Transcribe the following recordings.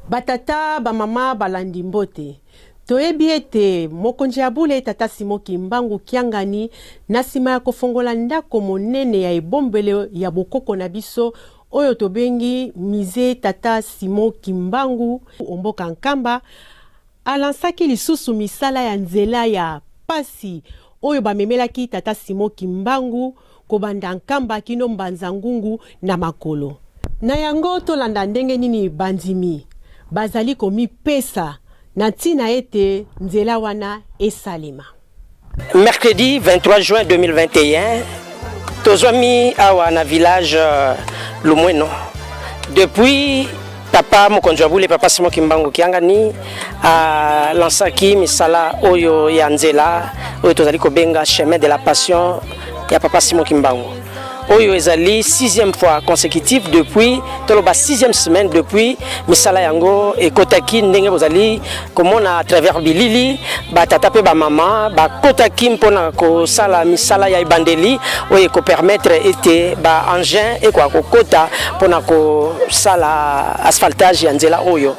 Batata, bamama balandi mbote. Toyebi ete mokonzi ya bule Tata Simon Kimbangu Kiangani na nsima ya kofongola ndako monene ya ebombelo ya bokoko na biso oyo tobengi Musee Tata Simon Kimbangu omboka Nkamba, alansaki lisusu misala ya nzela ya pasi oyo bamemelaki Tata Simon Kimbangu kobanda Nkamba kino Mbanza Ngungu na makolo. Na yango, tolanda ndenge nini bandimi bazali komipesa na ntina ete nzela wana esalema. Mercredi 23 juin 2021, tozwami awa na village euh, Lumweno. Depuis papa mokonzi wa bule papa Simon Kimbangu Kiangani alansaki misala oyo ya nzela oyo tozali kobenga chemin de la passion ya papa Simon Kimbangu oyo ezali sixième fois consécutive depuis toloba sixième semaine depuis misala yango ekotaki ndenge bozali komona à travers bilili batata mpe bamama bakotaki mpona kosala misala ya ebandeli oyo ekopermettre ete ba engin ekoka kokota mpona kosala asphaltage ya nzela oyo.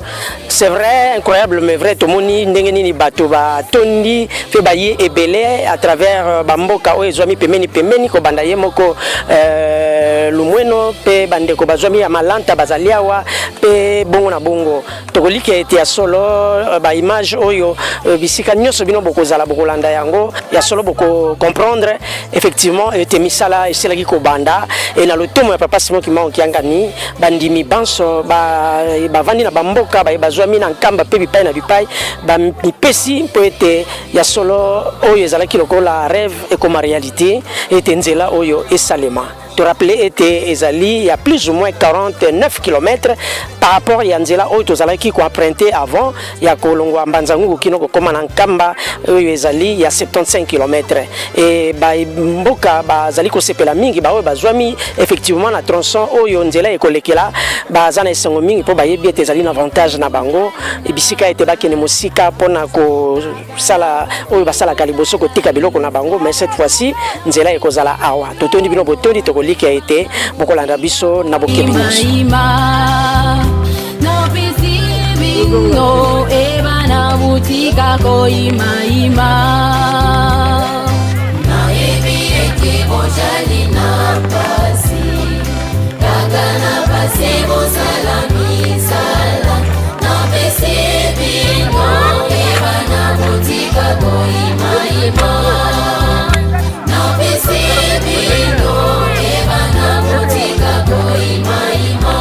C'est vrai, incroyable mais vrai, tomoni ndenge nini bato batondi mpe baye ebele à travers euh, bamboka oyo ezwami pembeni pembeni kobanda ye moko euh, Lumweno mpe bandeko bazwami ya Malanta bazali awa mpe bongo na bongo. Tokolikia ete ya solo euh, ba image oyo euh, bisika nyonso bino bokozala bokolanda yango ya solo boko comprendre effectivement ete misala esilaki kobanda e na lotomo ya papa Simon Kimbangu Kiangani bandimi banso bavandi na bamboka baye bazwami na Nkamba mpe bipai na bipai bamipesi mpo ete ya solo oyo ezalaki lokola rêve ekoma réalité ete nzela oyo esalema. To rappeler ete ezali ya plus ou moins 49 km par rapport ya nzela oyo tozalaki ko emprunter avant ya kolongwa Mbanza-Ngungu kino kokoma na Nkamba oyo ezali ya 75 km. Et ba mboka bazali kosepela mingi ba oyo bazwami effectivement na tronçon oyo nzela ekolekela baza na esengo mingi mpo bayebi ete ezali na avantage na bango bisika ete bakende mosika mpona ko sala oyo basalaka liboso kotika biloko na bango, mais cette fois-ci nzela ekozala awa. Totondi bino botondi, tokolikia ete bokolanda biso na bokebi nyonso. Nayebi ete bozali na pasi, kaka na pasi bosala misala. Napesi bino ebana botika koyimayima. Napesi bino ebana botika koyimayima.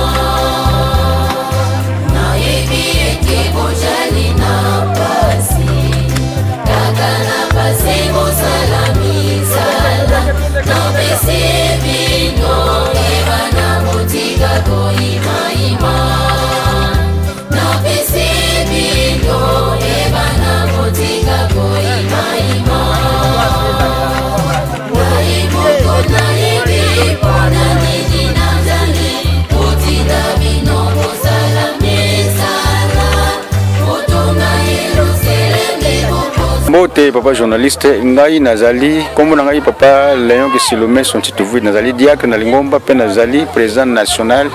Nayebi ete bozali na pasi, kaka na pasi bosala misala. Napesi bino ebana botika koyimayima. Napesi bino ebana botika koyimayima. Ngai moko nayebi mpona nini nazali kotinda bino kosala misala kotonga Yerusalemi bokoza. Mbote papa journaliste, ngai nazali kombo na ngai papa Léon Kisilome Sontituvui, nazali diacre na lingomba mpe nazali président national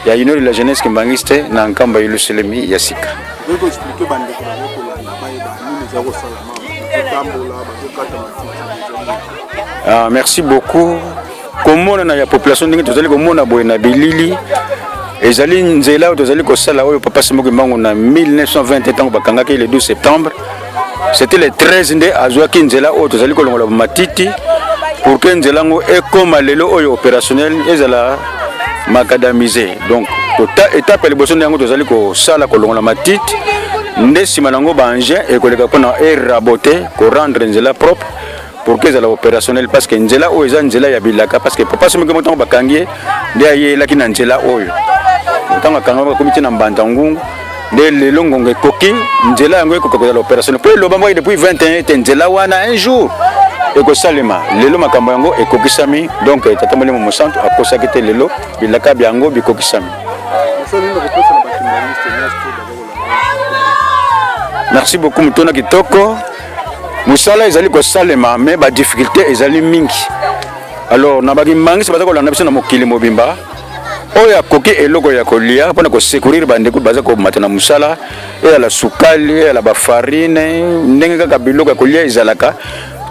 ya Union de la jeunesse kimbanguiste na Nkamba Yelusalemi ya sika. Okoki ko expliquer bandeko baza kolanda bayeba nini eza kosalama, bazotambola bazokata matiti? Ah, merci beaucoup. Komonana ya population ndenge tozali komona boye na bilili ezali nzela oyo tozali kosala oyo papa Simon Kimbangu na 1920 ntango bakangaki le 12 septembre, c'était le 13 nde azwaki nzela oyo tozali kolongola matiti pour que nzela yango ekoma lelo oyo opérationnel ezala macadamise. Donc étape ya liboso nde yango tozali kosala kolongola matiti, nde nsima na yango baengin ekoleka mpona erabote korendre nzela propre pour que ezala opérationnel, parce que nzela oyo eza nzela ya bilaka, parce que papa Simon Kimbangu ntango bakangi ye nde ayelaki na nzela oyo, ntango akanga bakomi ti na Mbanza Ngungu, nde lelo ngonga ekoki nzela yango ekoka kozala opérationnel mpo elobamaki depuis 21 ete nzela wana un jour ekosalema. Lelo makambo yango ekokisami, donc tata Molimo Mosantu akosaki te, lelo bilaka byango bikokisami. Merci beaucoup, motuna kitoko. Mosala ezali kosalema, mais badifficulté ezali mingi. Alors na bakimbangisi baza kolanda biso na mokili mobimba, oyo akoki eloko ya kolia mpona kosecourir bandeko baza komata na mosala, eyala sukali, eyala bafarine, ndenge kaka biloko ya kolia ezalaka,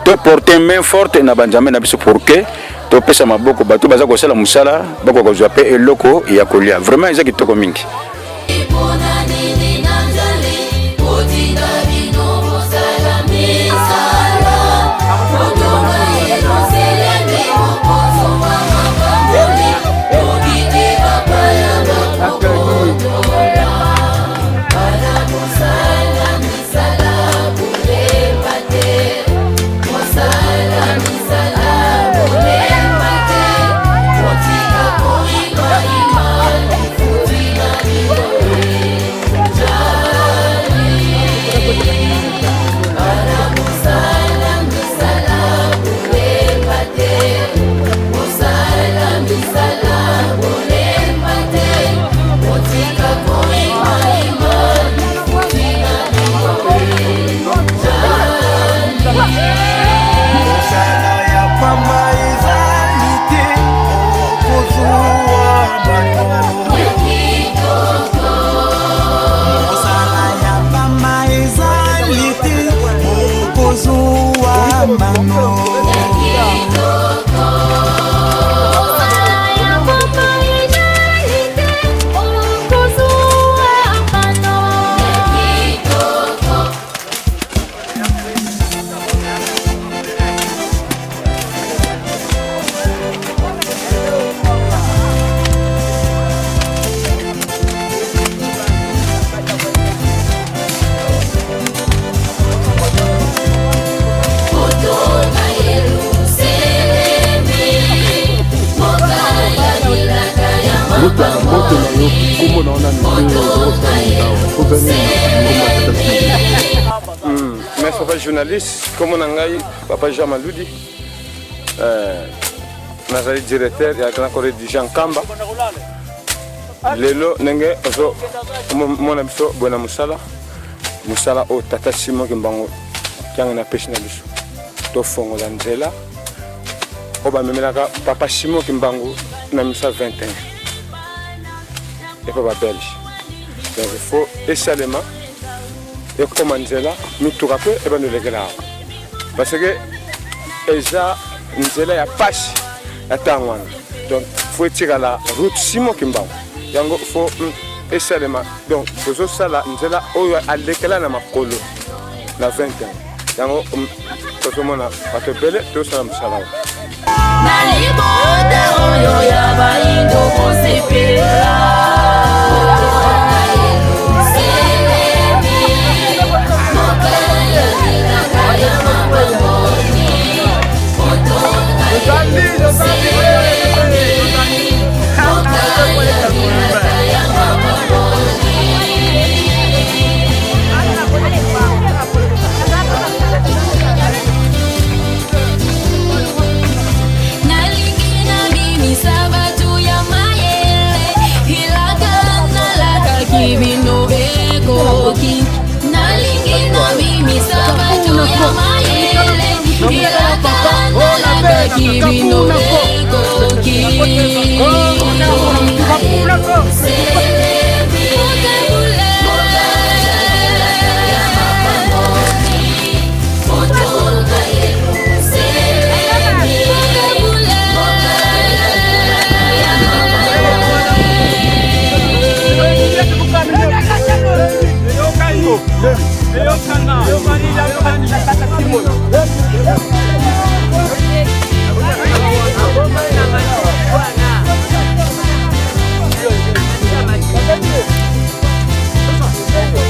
to porter main forte na banzambe na biso pour que topesa maboko bato baza kosala mosala bakoka kozwa mpe eloko ya kolia. Vraiment eza kitoko mingi. Mais papa journaliste, kombo na ngai papa Jean Maludi, nazali directeur ya Grand Corps de Jean Kamba. Lelo ndenge ozo mona biso boye na mosala, mosala oyo tata Simon Kimbangu Kiangani apesi na biso, tofongola nzela oyo bamemelaka papa Simon Kimbangu na 1921 epa ba Belge. Donc il faut esalema ekoma nzela mituka mpe ebanda elekela awa, parce que eza nzela ya pasi ya ntango wana. Donc faut etikala route Simon Kimbangu, yango faut esalema. Donc tozosala nzela oyo alekela na makolo na 20 ans, yango tozomona bato ebele tozosala mosala oyo. Na libota oyo ya bayindo kosepela. Nalingi nabimisa bato ya mayele, elaka nalakaki bino ekoki. Nalingi nabimisa bato ya mayele, elaka nalakaki bino ekoki.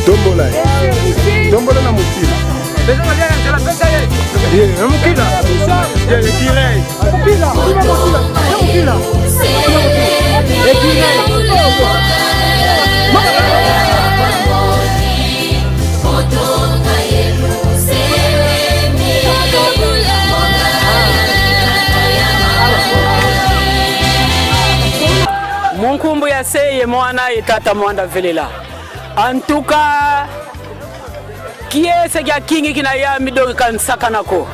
Tombola ye. Tombola na mokila. Ye, na mokila. Ye, ekirei. Mokila, mokila, mokila. Ekirei. Munkumbu ya seye mwana ye tata mwanda velela. En tout cas, kiese kya kingi kina ya midoki kansaka nako.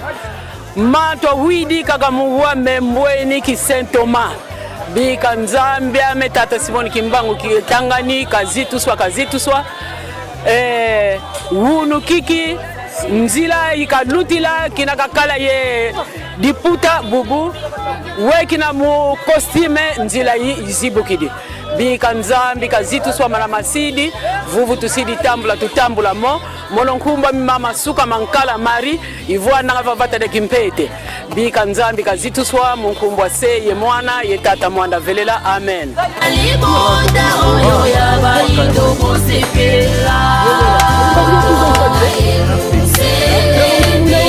Manto widi kaka muwa membweni ki Saint Thomas bika Nzambe ame tata Simon Kimbangu kitangani kazituswa kazituswa eh, wunu kiki nzila ikalutila kina kakala ye diputa bubu wekina mu costume nzila yi izibukidi bika Nzambi kazituswa mana masidi vuvu tusidi tambula tutambula mo mono nkumba mama suka mankala mari ivua nanga vavata de kimpete bika Nzambi kazituswa munkumbwa se ye mwana ye tata mwanda velela amen. Libota oyo ya bayindo kosepela Yerusalemi,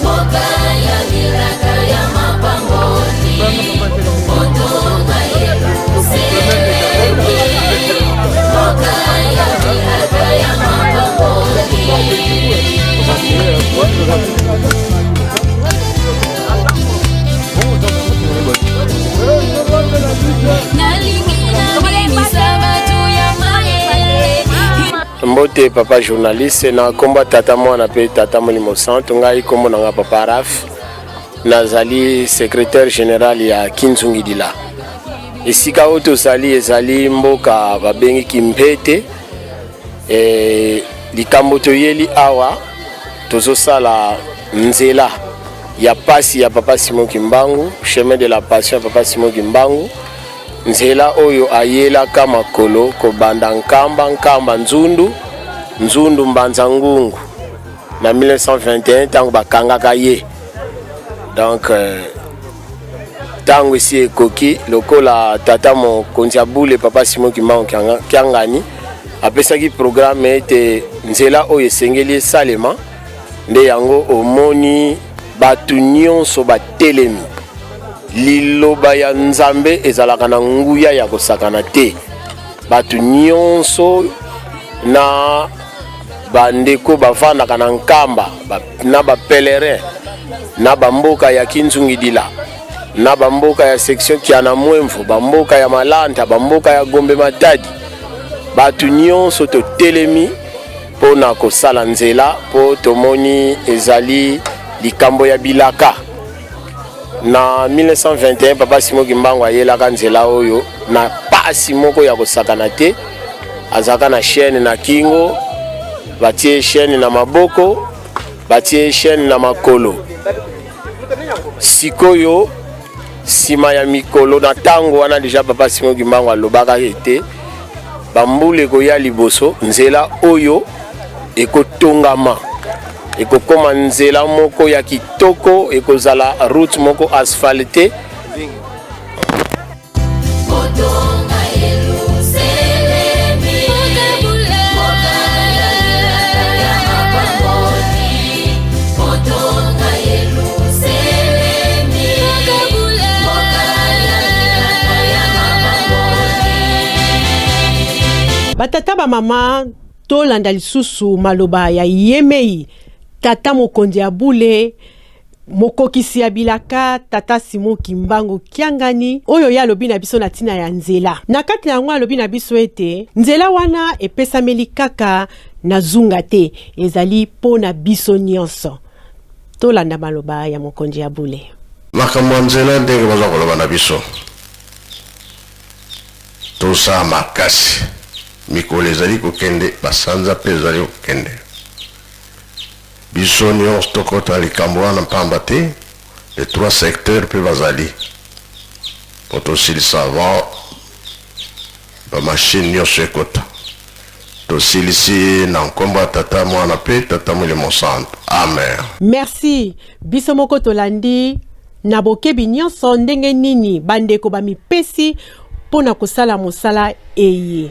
mboka ya bilaka ya mapamboli, kotonga Yerusalemi, mboka ya bilaka ya mapamboli. Nalingi nabimisa bato ya mayele. Mbote papa journaliste, na kombo tata mwana pe tata molimo santo, ngai kombo na nga papa Raf, nazali secrétaire général ya Kinzungidila. Esika oyo tozali ezali mboka babengi Kimpete. E, likambo toyeli awa tozosala nzela ya pasi ya papa Simon Kimbangu, chemin de la passion ya papa Simon Kimbangu, nzela oyo ayelaka makolo kobanda Nkamba, Nkamba Nzundu, Nzundu Mbanza Ngungu na 1921 ntango bakangaka ye. Donc ntango esi ekoki lokola tata mokonzi ya bule papa Simon Kimbangu Kiangani apesaki programme ete nzela oyo esengeli esalema, nde yango omoni bato nyonso batelemi. Liloba ya Nzambe ezalaka na nguya ya kosakana te. Bato nyonso na bandeko bavandaka na Nkamba, na bapelerin, na bamboka ya Kinzungidila, na bamboka ya section Kiana Mwemvu, bamboka ya Malanta, bamboka ya Gombe Matadi, bato nyonso totelemi mpo na kosala nzela, mpo tomoni ezali likambo ya bilaka. Na 1921 papa Simon Kimbangu ayelaka nzela oyo na pasi moko ya kosakana te. Azalaka na chaîne na kingo, batie chaîne na maboko, batie chaîne na makolo. Sikoyo nsima ya mikolo na ntango wana deja papa Simon Kimbangu alobaka ete bambula ekoya liboso nzela oyo ekotongama, ekokoma nzela moko ya kitoko, ekozala route moko asphalte. Kotonga Yerusalemi, mboka ya bilaka ya mapamboli. Kotonga Yerusalemi, mboka ya bilaka ya mapamboli. Batata bamama, tolanda lisusu maloba ya Yemei, tata mokonzi ya bule, mokokisi ya bilaka, tata Simon Kimbangu Kiangani, oyo ye alobi na biso na ntina ya nzela. Na kati na yango alobi na biso ete nzela wana epesameli kaka na zunga te, ezali mpo na biso nyonso. Tolanda maloba ya mokonzi ya bule. Makambo ya nzela ndenge baza koloba na biso, tosala makasi. Mikolo ezali kokende, basanza mpe ezali kokende. Biso nyonso tokota likambo wana mpamba te les trois secteurs mpe bazali po tosilisa avant bamashine nyonso ekota. Tosilisi na nkombo ya Tata, Mwana mpe Tata Molimo Santu. Amen. Merci. Biso moko tolandi na bokebi nyonso ndenge nini bandeko bamipesi mpo na kosala mosala eye.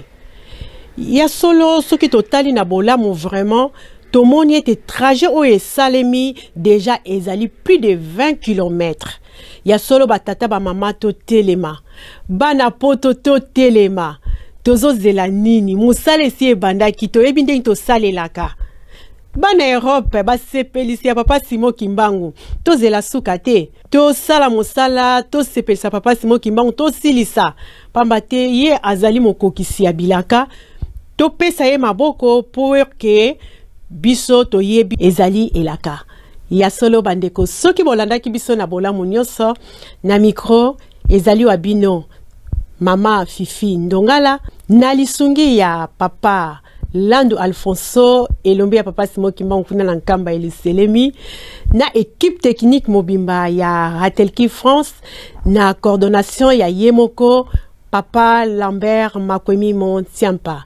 Ya solo, soki totali na bolamu vraiment, tomoni ete trajet oyo esalemi deja ezali plus de 20 km. Ya solo batata bamama totelema, bana poto totelema, tozozela nini? Mosala esi ebandaki, toyebi ndenge tosalelaka. Bana Europe basepelisi ya papa Simon Kimbangu, tozela suka te, tosala mosala, tosepelisa papa Simon Kimbangu, tosilisa, pamba te ye azali mokokisi ya bilaka. Topesa ye maboko pour que biso toyebi ezali elaka. Ya solo bandeko, soki bolandaki biso na bolamu nyonso, na micro ezali wa bino mama Fifi Ndongala na lisungi ya papa Landu Alfonso, elombe ya papa Simon Kimbangu kuna na Nkamba Eliselemi, na équipe technique mobimba ya Ratelki France na coordination ya ye moko papa Lambert Makwemi Montiampa.